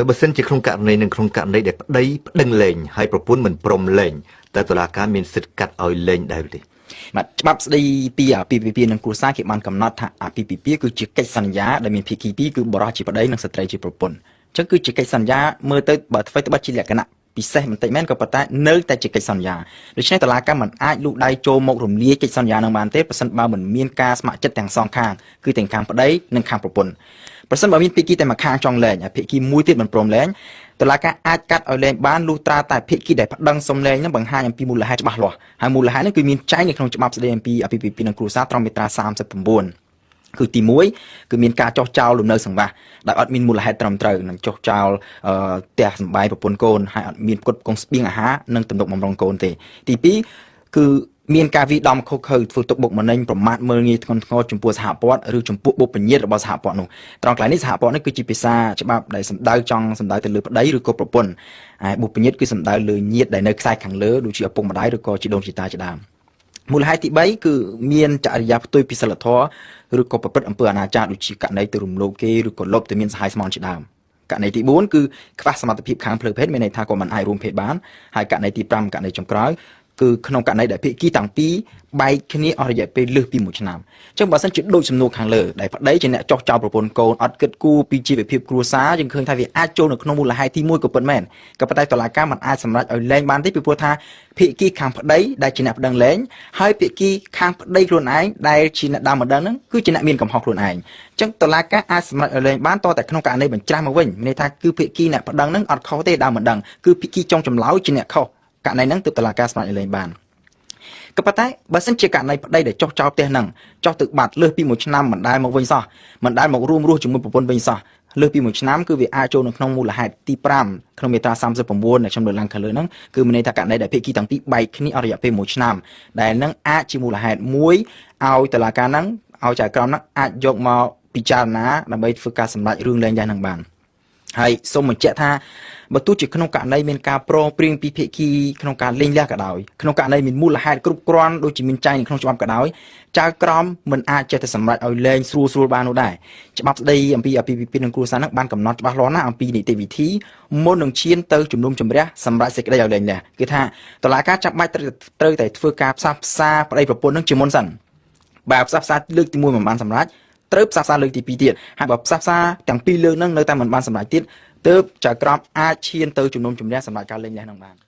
បើសិនជាក្នុងករណីនឹងក្នុងករណីដែលប្តីប្តឹងលែងហើយប្រពន្ធមិនព្រមលែងតើតុលាការមានសិទ្ធិកាត់ឲ្យលែងដែរឬទេ? បាទច្បាប់ស្តីពីអាពាហ៍ពិពាហ៍និងគ្រួសារគេបានកំណត់ថាអាពាហ៍ពិពាហ៍គឺជាកិច្ចសន្យាដែលមានភាគីពីរគឺបុរសជាប្តីនិងស្ត្រីជាប្រពន្ធអញ្ចឹងគឺជាកិច្ចសន្យាមើលទៅបើអ្វីត្បិតជាលក្ខណៈពិសេសបន្តិចមែនក៏ប៉ុន្តែនៅតែជាកិច្ចសន្យាដូច្នេះតុលាការមិនអាចលូកដៃចូលមករំលាយកិច្ចសន្យានឹងបានទេប្រសិនបើមិនមានការស្ម័គ្រចិត្តទាំងសងខាងគឺទាំងខាងប្តីនិងខាងប្រពន្ធប្រសិនបើមានភាគីតែម្ខាងចង់លែងហើយភាគីមួយទៀតមិនព្រមលែងតុលាការអាចកាត់ឲ្យលែងបានលុះត្រាតែភាគីដែលប្តឹងសុំលែងនឹងបង្ហាញអំពីមូលហេតុច្បាស់លាស់ហើយមូលហេតុនេះគឺមានចែងនៅក្នុងច្បាប់ស្តីអំពីអាពាហ៍ពិពាហ៍និងគ្រួសារត្រង់មាត្រា39គឺទី1គឺមានការចោះចោលលំនៅសង្វាស់ដែលអត់មានមូលហេតុត្រឹមត្រូវនឹងចោះចោលផ្ទះសម្បែងប្រពន្ធកូនហើយអត់មានផ្គត់ផ្គង់ស្បៀងអាហារនិងទំនុកបំរុងកូនទេទី2គឺមានការវាយដំខុសខើធ្វើទុកបុកម្នេញប្រមាថមើលងាយធ្ងន់ធ្ងរចំពោះសហព័ន្ធឬចំពោះបុព្វញាតិរបស់សហព័ន្ធនោះត្រង់កន្លែងនេះសហព័ន្ធនេះគឺជាភាសាច្បាប់ដែលសំដៅចង់សំដៅទៅលើប្តីឬក៏ប្រពន្ធឯបុព្វញាតិគឺសំដៅលើញាតិដែលនៅខ្សែខាងលើដូចជាឪពុកម្ដាយឬក៏ជីដូនជីតាជាដើមមូលហេតុទី3គឺមានចរិយាផ្ទុយពីសិលធម៌ឬក៏ប្រព្រឹត្តអំពើអនាចារដូចជាករណីទៅរំលោភគេឬក៏លបទៅមានសហាយស្មងជាដើមករណីទី4គឺខ្វះសមត្ថភាពខាងផ្លូវភេទមានន័យថាក៏មិនអាចរួមភេទបានហើយករណីទី5ករណីចុងក្រោយគឺក្នុងករណីដែលភាគីទាំងពីរបែកគ្នាអស់រយៈពេលលើសពី1ឆ្នាំអញ្ចឹងបើសិនជាដូចសំណួរខាងលើដែលប្តីជាអ្នកចោះចោលប្រពន្ធកូនអត់គិតគូរពីជីវភាពគ្រួសារយើងឃើញថាវាអាចចូលនៅក្នុងមូលហេតុទី1ក៏ពិតមែនក៏ប៉ុន្តែតុលាការមិនអាចសម្រេចឲ្យលែងបានទេពីព្រោះថាភាគីខាងប្តីដែលជាអ្នកប្តឹងលែងហើយភាគីខាងប្តីខ្លួនឯងដែលជាអ្នកដើមបណ្ដឹងហ្នឹងគឺជាអ្នកមានកំហុសខ្លួនឯងអញ្ចឹងតុលាការអាចសម្រេចឲ្យលែងបានតតែក្នុងករណីបញ្ច្រាស់មកវិញមានន័យថាគឺភាគីអ្នកប្តឹងហ្នឹងអត់ខុសទេដើមបណ្ដឹងគឺភាគីចុងចម្លើយជាអ្នកខុសករណីហ្នឹងទើបតុលាការសម្រេចឲ្យលែងបានក៏ប៉ុន្តែបើសិនជាករណីប្តីដែលចុះចោលផ្ទះហ្នឹងចុះទៅបាត់លើសពី1ឆ្នាំមិនដែលមកវិញសោះមិនដែលមករួមរស់ជាមួយប្រពន្ធវិញសោះលើសពី1ឆ្នាំគឺវាអាចចូលនៅក្នុងមូលហេតុទី5ក្នុងមាត្រា39ដែលខ្ញុំលើកឡើងខាងលើហ្នឹងគឺមានន័យថាករណីដែលភាគីទាំងពីរបែកគ្នាអស់រយៈពេល1ឆ្នាំដែលនឹងអាចជាមូលហេតុមួយឲ្យតុលាការហ្នឹងឲ្យចៅក្រមហ្នឹងអាចយកមកពិចារណាដើម្បីធ្វើការសម្រេចរឿងលែងយ៉ាងហ្នឹងបានហើយសូមបញ្ជាក់ថាបើទោះជាក្នុងករណីមានការព្រមព្រៀងពីភាគីក្នុងការលែងលះក៏ដោយក្នុងករណីមានមូលហេតុគ្រប់គ្រាន់ដូចជាមានចែងនៅក្នុងច្បាប់ក៏ដោយចៅក្រមមិនអាចចេះតែសម្រេចឲ្យលែងស្រួលស្រួលបាននោះដែរច្បាប់ស្តីអំពីអាពាហ៍ពិពាហ៍និងគ្រួសារហ្នឹងបានកំណត់ច្បាស់លាស់ណាស់អំពីនីតិវិធីមុននឹងឈានទៅជំនុំជម្រះសម្រេចសេចក្តីឲ្យលែងលះគឺថាតុលាការចាំបាច់ត្រូវតែធ្វើការផ្សះផ្សាប្តីប្រពន្ធនឹងជាមុនសិនបើផ្សះផ្សាលើកទី1មិនបានសម្រេចត្រូវផ្សះផ្សាលើកទី2ទៀតហើយបើផ្សះផ្សាទាំងពីរលើកហ្នឹងនៅតែមិនបានសម្រេចទៀតទើបចៅក្រមអាចឈានទៅជំនុំជម្រះសម្រាប់ការលែងលះនឹងបាន។